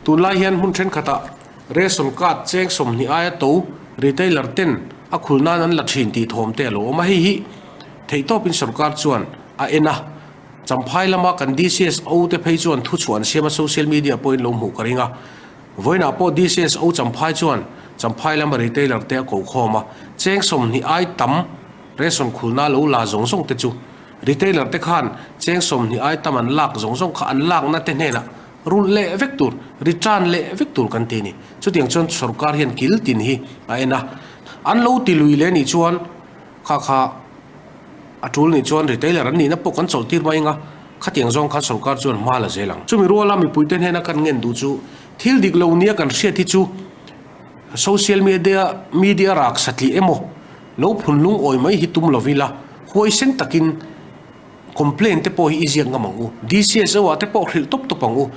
Tunlai hian hmun thenkhatah ration card cheng 20 aia to retailer ten a khul nan an la thin tih thawm te a lo awm a, hei hi theihtawpin sorkar chuan a en a. Champhai lama kan DCSO te phei chuan thuchhuah an siam a, social media pawhin lo hmuh ka ring a. Vawiinah pawh DCSO Champhai chuan Champhai lama retailer te a ko khawm a, cheng 20 ai tam ration khulna lo la zawng zawng te chu retailer te khan cheng 20 ai tam an lak zawng zawng kha an lakna te hnenah rulh leh vek tur, return leh vek tur kan ti a ni. Chutiang chuan sorkar hian kil tin hi a en a, an lo ti lui leh nih chuan kha kha a tul nih chuan retailer an nihna pawh kan chawlh tir mai anga, khatiang zawng khan sorkar chuan hma la zel ang. Chumi ruala mipuite hnena kan ngen duh chu thil dik lo nia kan hriat hi chu social media media rak satliah emaw lo phun lungawi mai hi tum lo ila, huaisen takin complaint te pawh hi i ziak ngam ang u. DCSO ah te pawh hrilh tawp tawp ang u.